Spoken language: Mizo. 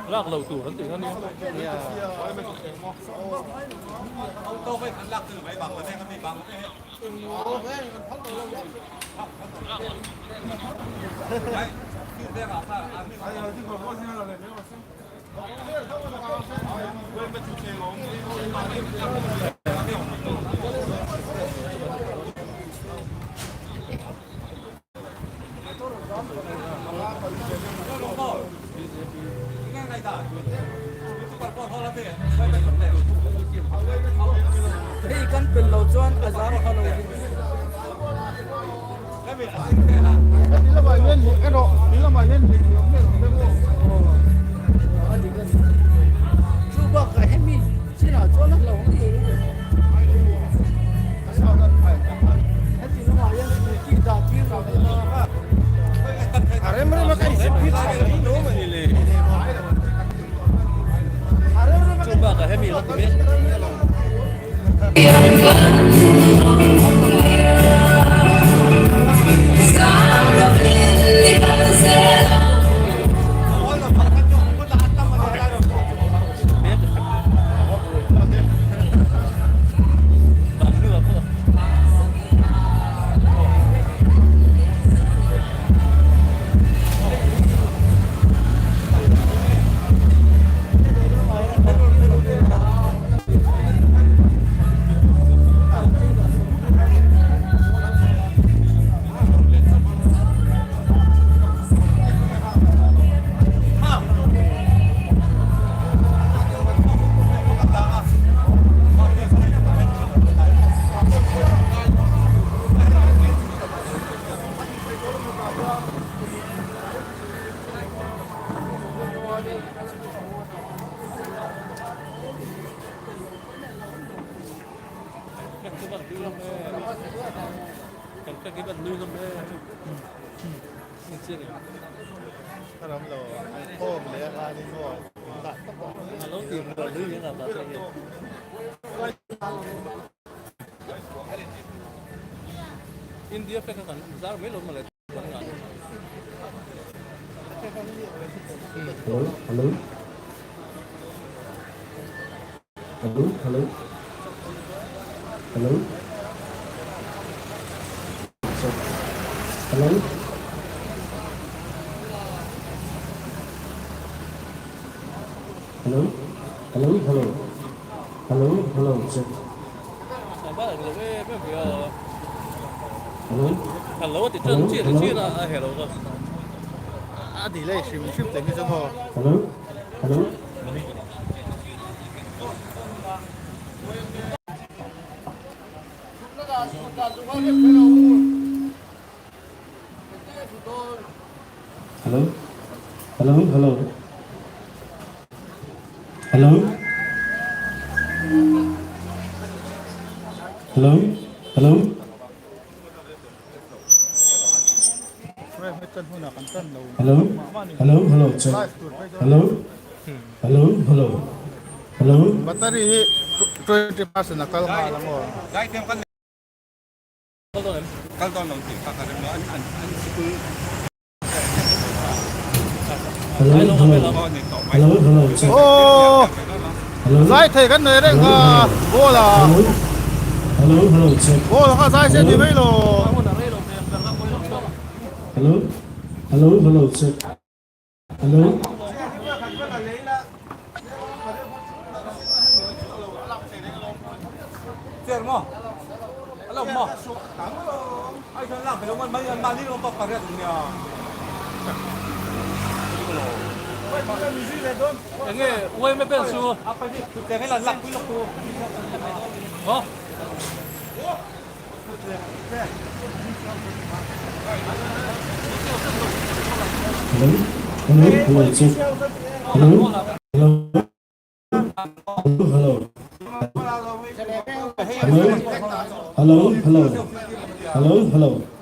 Lak lo tur an tih a nia. Hei kan pel lo chuan a zam kha lo ding. Chu bakah hemi chinah chuan a hlauhawm tur a ni. Heti lamah hian scooty dah tir lo ila. Chu bakah hemi la ti mek. India flag kha kan zar mai lo mawle kan ngah. Hello, hello. Hello, hello. Hello. Hello. Hello, hello, hello. Hello, hello, check. Hello. Hello ti chen chi chi na a hello ka. A delay hrim hrim te hi chu maw. Hello, hello. Hello, hello, hello. Hello. Hello, hello. Hello, hello, hello, check. Hello, hello, hello, hello. Battery hi 20% a kal nghal ang aw. Hello, hello, hello, hello, check. Aw Hello, zai thei kan nei reng kha ball a hello, hello, hello, check. ball kha zai se ni mai lo. Hello, hello, hello, check. Hello. Enge uaime bel chu Maw? Hello, hello, hello, check. Hello, hello, hello, hello, hello, hello, hello, hello.